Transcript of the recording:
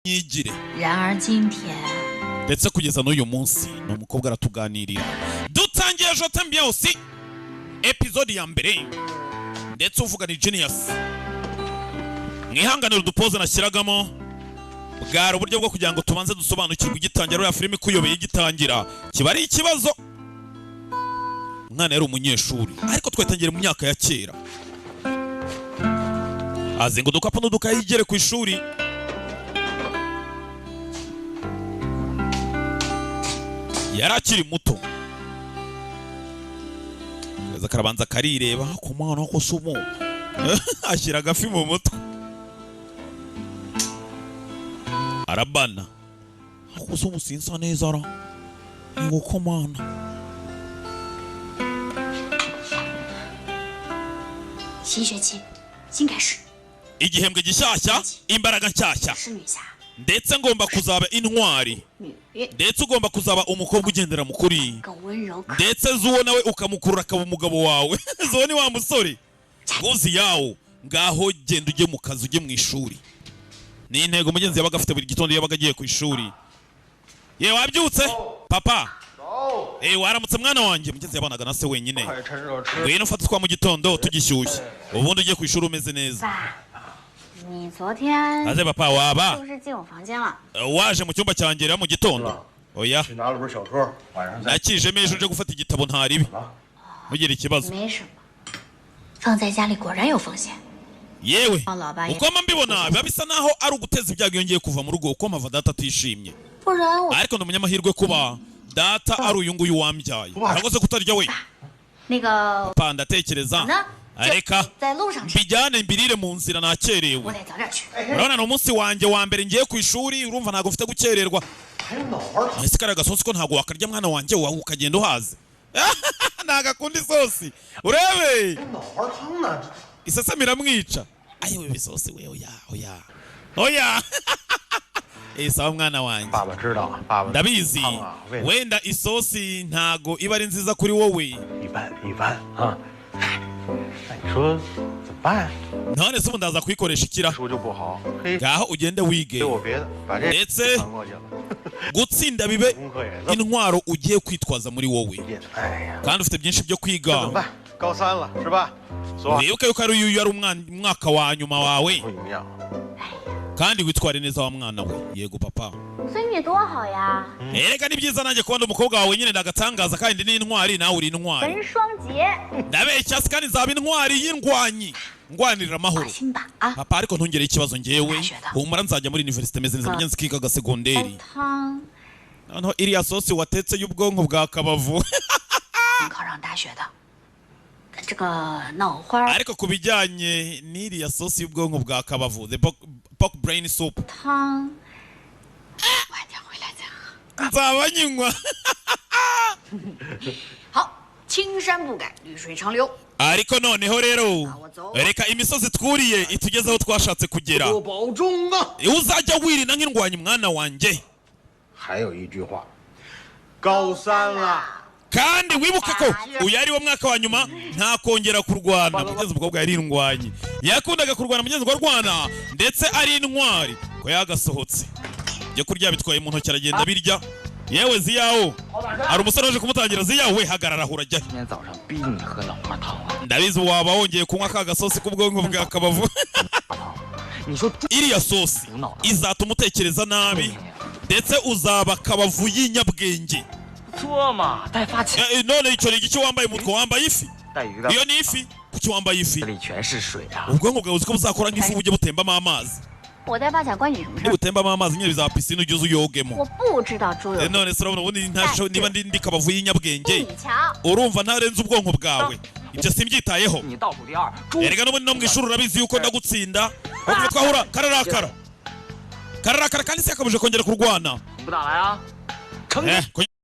Myigire. 然而今天， Ndetse kugeza n'uyu munsi ni umukobwa aratuganirira. Dutangiye Je t'aime bien aussi, episode ya mbere, ndetse uvuga ni Genius. Mwihanganire udupoze nashyiragamo, bwari uburyo bwo kugira ngo tubanze dusobanukirwe igitangira. Ya filime ikuyobeye igitangira kiba ari ikibazo. Umwana yari umunyeshuri, ariko twatangiye mu myaka ya kera, azinga udukapu n'udukayi yigere ku ishuri. Yari akiri muto, kaza karabanza karireba ku mwana ko sumo, ashyira agafi mu mutwe arabana ako sumu sinsa neza ra ngo ko mwana. 新学期，新开始， Igihembwe gishyashya, imbaraga nshyashya. 是女侠， Ndetse ngomba kuzaba intwari. 女 Ndetse ugomba kuzaba umukobwa ugendera mu kuri. 更温柔可 Ndetse zuwo nawe ukamukurura akaba umugabo wawe. Zuwo ni wa musore guzi yawo. Ngaho genda ujye mu kazi, ujye mu ishuri. Ni intego mugenzi yabaga afite buri gitondo yabaga agiye ku ishuri. Ye, wabyutse papa? Eh, waramutse mwana wanjye. Mugenzi yabanaga na se wenyine. 快趁热吃。 Ngwino ufate twa mu gitondo tugishyushye, ubundi ujye ku ishuri umeze neza. 爸，你昨天 Aze papa 是不 waba 是进我房间了？ waje mu cyumba cyanjye rero mu gitondo? Oya. 去拿了本小说，晚上再 Nakijemo ejo nje gufata igitabo, ntaribi, ntugire ikibazo. 没什么，放在家里果然有风险。 Yewe, 老爸也 uko mba mbibona biba bisa naho ari uguteza ibyago iyo ngiye kuva mu rugo, uko mpava data atishimye. 不然我 Ariko ndi umunyamahirwe kuba data ari uyu nguyu wambyaye. Urakoze kutarya we. 那个 Pa, ndatekereza 呢， reka 就在路上吃， mbijyane mbirire mu nzira, nakerewe. 我得早点去。 Urabona ni umunsi wanjye wa mbere ngiye ku ishuri, urumva ntabwo mfite gukererwa. 还有脑花汤。 Ese kariya gasosi ko ntabwo wakarya mwana wanjye, wawe ukagenda uhaze? Ntabwo akunda isosi, urebe. 脑花汤呢？ Isesemi iramwica. Ayiwe, ibisosi we, oya oya oya. Eh, sawa mwana wanjye. 爸爸知道，爸爸 Ndabizi. 汤啊，味道 Wenda isosi ntago iba ari nziza kuri wowe. 一般一般啊。那你说怎么办呀？ None se ubu ndaza kuyikoresha ikira? 说就不好，嘿， Ngaho ugende wige. 给我别的，把这 Ndetse 扛过去了， gutsinda bibe 功课也这么 intwaro ugiye kwitwaza muri wowe. 劲。哎呀， Kandi ufite byinshi byo 这 kwiga. 怎么办？高三了是吧？昨晚 Wibuke yuko ari uyu yari umwaka wa nyuma wawe. 不营养， Kandi witware neza wa mwana we. Yego papa. 孙女多好呀， Erega ni byiza nanjye kubona umukobwa wawe nyine, ndagatangaza kandi ni intwari, nawe uri intwari. 文双杰， Ndabeshya se? Kandi nzaba intwari y'indwanyi, ndwanirira amahoro. 放心吧啊。 Papa, ariko ntungere ikibazo ngewe, humura, nzajya muri universite meze neza. Mugenzi kigaga segonderi. 汤 Noneho iriya sosi watetse y'ubwonko bwa kabavu. 考上大学的，这个脑花 Ariko ku bijyanye n'iriya sosi y'ubwonko bwa kabavu, the pork brain soup, 汤，晚点回来再喝。 nzaba nyinywa. 好，青山不改，绿水长流。 Ariko noneho rero reka imisozi twuriye itugeze aho twashatse kugera. 多保重啊！ Uzajya wirinda nk'indwanyi mwana wanjye. 还有一句话，高三了， Kandi wibuke ko uyu ari wo mwaka wa nyuma, nta kongera kurwana. Mugenzi, umukobwa yari indwanyi, yakundaga kurwana. Mugenzi ngo arwana ndetse ari intwari ko yagasohotse. Ibyo kurya bitwaye mu ntoki, aragenda birya. Yewe ziyawo, hari umusore waje kumutangira. Ziyawo we, hagarara aho, urajya? 今天早上逼你喝脑花汤啊！ Ndabizi waba wongeye kunywa ka gasosi k'ubwonko bwa kabavu. 你说 Iriya sosi izatuma utekereza nabi, ndetse uzaba kabavu y'inyabwenge. 不错嘛，带发卡， Eh, eh, none icyo ni igiki wambaye umutwe? Wambaye ifi. 带鱼的 Iyo ni ifi, kuki wambaye ifi? 里全是水啊！ Ubwonko bwawe uzi ko buzakora nk'ifu, bujye butembamo amazi. 我带发卡关你什么事儿？ Nibutembamo amazi nyine bizaba pisine, ujye uza uyogemo. 我不知道猪 Eh, 有 none se urabona ubundi niba ndi kabavu y'inyabwenge, 你瞧， urumva ntarenze ubwonko bwawe? Ibyo simbyitayeho. 你倒数第二，猪 Erega n'ubundi no mu ishuri urabizi yuko ndagutsinda. Aho twahura kararakara, kararakara, kandi se yakabuje kongera kurwana. 不打来啊！成 Eh, 绩 kongera